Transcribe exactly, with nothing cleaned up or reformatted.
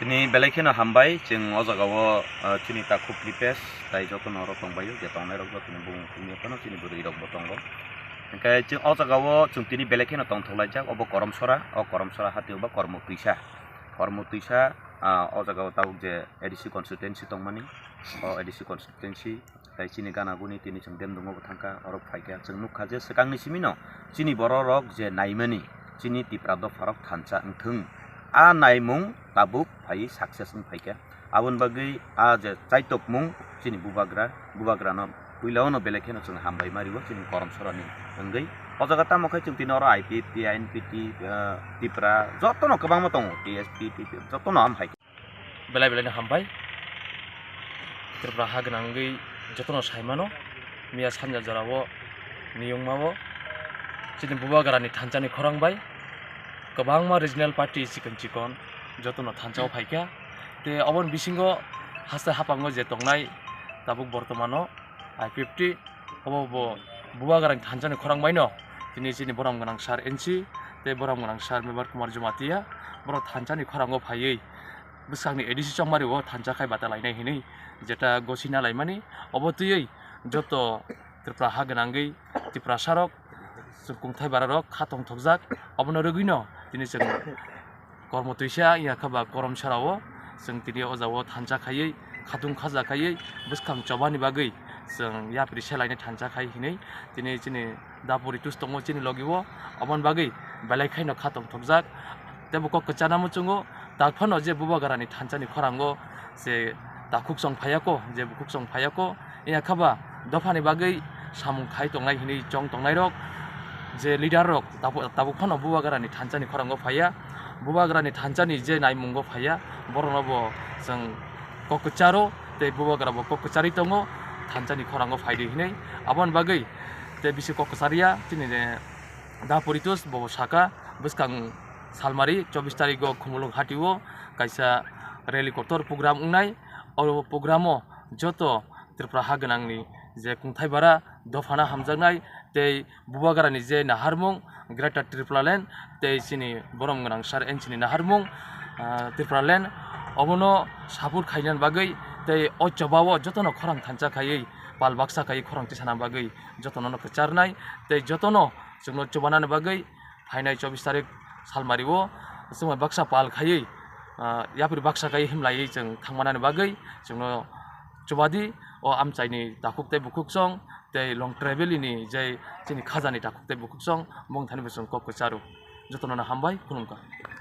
Tini belai kheno hambai, chwng o jaga o, ah, chini takhuk Kripesh tai jotono oro tongbaio, je tongnai rok jotono bumung khumya phano chini bwrwi rok bo tongo. Hwnkhe chwng o jaga o chwng tini belai kheno tongthok laijak, obo Koromsora, o Koromsora hati o ba Kormo Twisa. Kormo Twisa, ah, o jaga o tabuk je A D C constituency tongmani, o A D C constituency tai chini gana guni tini chwng Demdungo bo thangkha, oro phaikha. Chwng nukha je swkangni simino chini borok rok je naimani, chini Tipra dopha rok thansa wngthwng, a naimung tabuk phai success wng phaikha. Aboni bagwi a je chaitokmung chini bubagra, bubagrano puila ono belai kheno chwng hambai ma rio chini Koromsorani wngwi. O jaga tamo khe chwng tini oro I P F T, I N P T, ah, Tipra jotono kwbangma tongo, T S P, T P F, jotono ham hai. Belai belai no hambai. Tripura ha gwnang wngwi jotono sai mano. Miya sanja jora o niyungma o chini bubagrani thansa ni khorang bai kwbangma regional party chikon chikon jotono thansa o phaikha. Te oboni bisingo haste hapango je tongnai tabuk bortomano I P F T, obo bo bubagrani thansa ni khorang bai no tini chini borom gwnang sir N C tei borom gwnang sir Mebar Kumar Jamatia borok thansa ni khorang o phaiwi bwskangni A D C chongmari o thansa khai bata lainai hinwi jeta gosina laimani. Obo twiwi joto Tripura ha gwnangwi Tiprasa rok, chwng kungthai bara rok kha tongthokjak. Obono rwgwino tini chwng Kormo Twisa ya kha ba Koromsora o chwng tini o jaga o thansa khaiwi khatung khaja khaiwi bwskang chobani bagwi chwng yapri se lainai thansa khai hinwi tini chini Dapori tus tongo chini logi o, oboni bagwi belai khaino kha tongthokjak. Tei bo kok kwchana muchungo, tak phano je bubagrani thansa ni khorango je takhuk chong phaiya ko, je bukhuk chong phaiya ko, ya kha ba dophani bagwi samung khai tongnai hinwi chong tongnai rok, je leader rok tabuk, tabuk phano bubagrani thansa ni khorango phaiya, bubagrani thansa ni je naimungo phaiya, borokno bo chwng kok kwcharo tei bubagra bo kok kwcharwi tongo thansa ni khorango phaidi hinwi. Aboni bagwi tei bisi kok kwchariya chini Daporitus bo saka bwskang salmari chobbish tarikgo Khumulwng hatio kaisa rally kotor program wngnai. O programo joto Tripura ha gwnangni je kungthai bara dophano hamjaknai tei bubagrani je naharmung Greater Tipraland tei chini borom gwnang sir N C ni naharmung, ah, Tipraland obono support khainani bagwi tei o chobao jotono khorang thansa khaiwi pal baksa khaiwi khorang tisana bagwi jotono no kwcharnai tei jotono chwngno chubanani bagwi phainai chobbish tarik salmari o chwngno baksa pal khaiwi, ah, yapri baksa khaiwi himlaiwi chwng thangmanani bagwi chwngno chubadi. O amchaini takhuk tei bukhuk song tei long travel ni je chini khajani takhuk tei bukhuk song bongthani bo chwng kok kwcharo. Jotono no hambai, khulumkha.